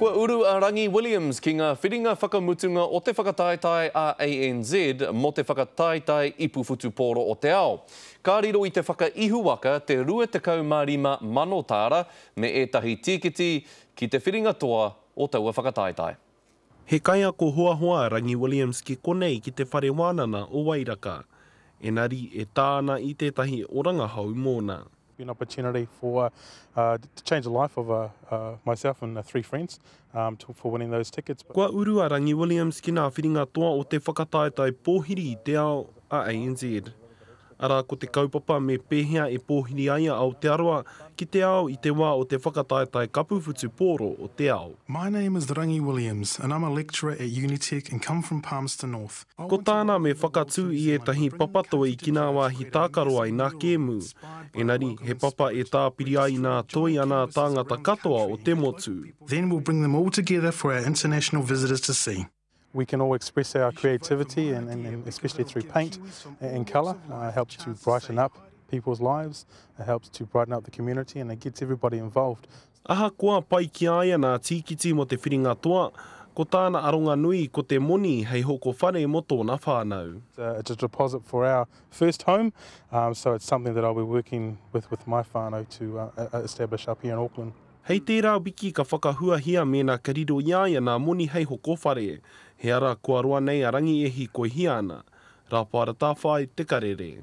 Kua uru a Rangi Williams ki ngā whiringa whakamutunga o te whakataetae a ANZ mō te whakataetae ipu whutupōro o te ao. Ka riro i te whakaihuwaka te 25,000 tāra me ētahi tīkiti ki te whiringa toa o taua whakataetae. He kaiako hoahoa a Rangi Williams ki konei ki Te Whare Wānana o Wairaka. Enari e tā ana i tētahi oranga hou mōna. Be an opportunity for to change the life of myself and three friends to for winning those tickets. Kua uru a Rangi Williams ki ngā whiringa toa o te whakataetae pōhiri i te ao a ANZ. Arā ko te kaupapa me pēhea e pōhiri ai a Aotearoa ki te ao i te wā o te whakataetae kapu whutupōro o te ao. My name is Rangi Williams and I'm a lecturer at Unitec and come from Palmerston North. Ko tāna me whakatū i ētahi papatoi ki nā wāhi tākaro ai nā kēmu. Engari, he papa e tāpiri ai nā toi a nā tāngata katoa o te motu. Then we'll bring them all together for our international visitors to see. We can all express our creativity and, and, and especially through paint and colour. Uh, helps to brighten up people's lives, it helps to brighten up the community and it gets everybody involved. Ahakoa pai ki a ia nā tīkiti mō te whiringa toa, ko tāna aronga nui ko te moni hei hoko whare mō tōna whānau. It's a deposit for our first home, so it's something that I'll be working with with my whānau to establish up here in Auckland. Hei tērā wiki ka whakahuahia mēnā ka riro i a ia nā moni hei hoko whare. He ara kua roa nei a Rangi e hīkoihia ana. Rāwhara Tāwhai, Te Karere.